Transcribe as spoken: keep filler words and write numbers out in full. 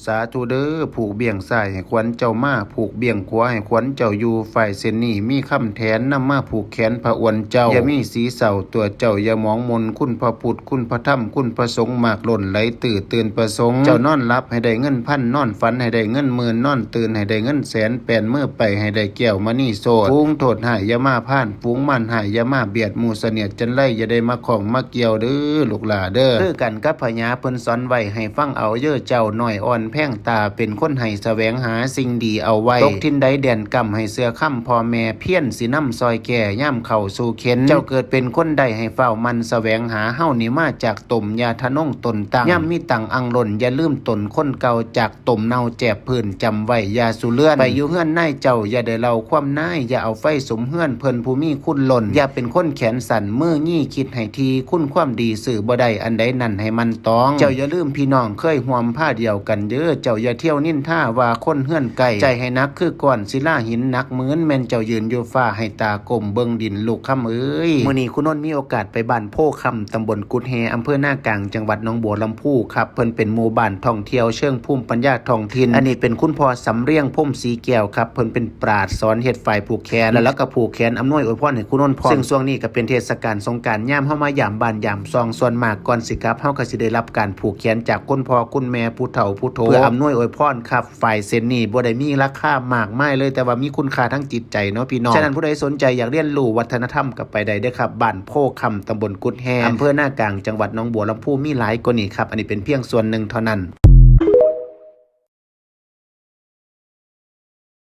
สาธุเด้อ ผูกเบี่ยงซ้ายให้ขวัญเจ้ามา ผูกเบี่ยงขวาให้ขวัญเจ้าอยู่ ฝ่ายเส้นนี้มีคำแถน นำมาผูกแขนพระอวนเจ้า อย่ามีสีเศร้าตัวเจ้า อย่าหมองมน คุณพระพุทธ คุณพระธรรม คุณพระสงฆ์ มากล้นไหลตื่อตื่นประสงค์ เจ้านอนหลับให้ได้เงินพัน นอนฝันให้ได้เงินหมื่น นอนตื่นให้ได้เงินแสน แปนมือไปให้ได้แก้วมณีโสด ฝูงโทษหายอย่ามาพาน ฝูงมารหายอย่ามาเบียด หมู่เสนียดจัญไรอย่าได้มาข้องมาเกี่ยวเด้อลูกหลาเด้อ คือกันกับพญาเพิ่นสอนไว้ให้ฟังเอาเย้อเจ้า น้อยอ่อนแพงตา เป็นคนให้แสวงหาสิ่งดีเอาไว้ ตกถิ่นใดแดนกำให้เชื่อคำพ่อแม่ เพียรสินำซอยแก่ยามเข้าสู่เข็ญ เจ้าเกิดเป็นคนใดให้เฝ้าหมั่นแสวงหา เฮานี่มาจากต้มยาทะนงต้นตั้ง ยามมีตังอังล้นอย่าลืมตนคนเก่า จากต้มเน่าแจบพื้นจำไว้อย่าสู่เลือน ไปอยู่เฮือนนายเจ้าอย่าได้เล่าความนาย อย่าเอาไฟสุมเฮือนเพิ่นผู้มีคุณล้น อย่าเป็นคนแขนสั้นมืองี้ คิดให้ที คุณความดีซื้อบ่ได้ อันใดนั่นให้มันตอง เจ้าอย่าลืมพี่น้องเคยห่วมผ้าเดียวกันเด้อ เจ้าอย่าเที่ยวนินทาว่าคนเฮือนไกล ใจให้หนักคือก้อนศิลาหินหนักหมื่น แม่นเจ้ายืนอยู่ฟ้าให้ตาก้มเบิ่งดินลูกคำเอ้ย มื้อนี้คุณนนท์มีโอกาสไปบ้านโพธิ์คำ ตำบลกุดแฮ อำเภอนากลาง จังหวัดหนองบัวลำภูครับ เพิ่นเป็นหมู่บ้านท่องเที่ยวเชิงภูมิปัญญาท้องถิ่น อันนี้เป็นคุณพ่อสำเรียงพรหมศรีแก้วครับ เพิ่นเป็นปราชญ์สอนเฮ็ดฝ่ายผูกแขน แล้วลาวก็ผูกแขนอำนวยอวยพรให้คุณนนท์พร้อม ซึ่งช่วงนี้ก็เป็นเทศกาลสงกรานต์ ยามเฮามาย่ามบ้านย่ามซอง ส่วนมากก่อนสิกลับ เฮาก็สิได้รับการผูกแขนจากคุณพ่อคุณแม่ผู้เฒ่าผู้โท เพื่ออำนวยอวยพรครับ ฝ่ายเส้นนี้บ่ได้มีราคามากมายเลย แต่ว่ามีคุณค่าทางจิตใจเนาะพี่น้อง ฉะนั้นผู้ใดสนใจอยากเรียนรู้วัฒนธรรมก็ไปได้เด้อครับ บ้านโพธิ์คำ ตำบลกุดแฮ อำเภอนากลาง จังหวัดหนองบัวลำภู มีหลายกว่านี้ครับ อันนี้เป็นเพียงส่วนหนึ่งเท่านั้น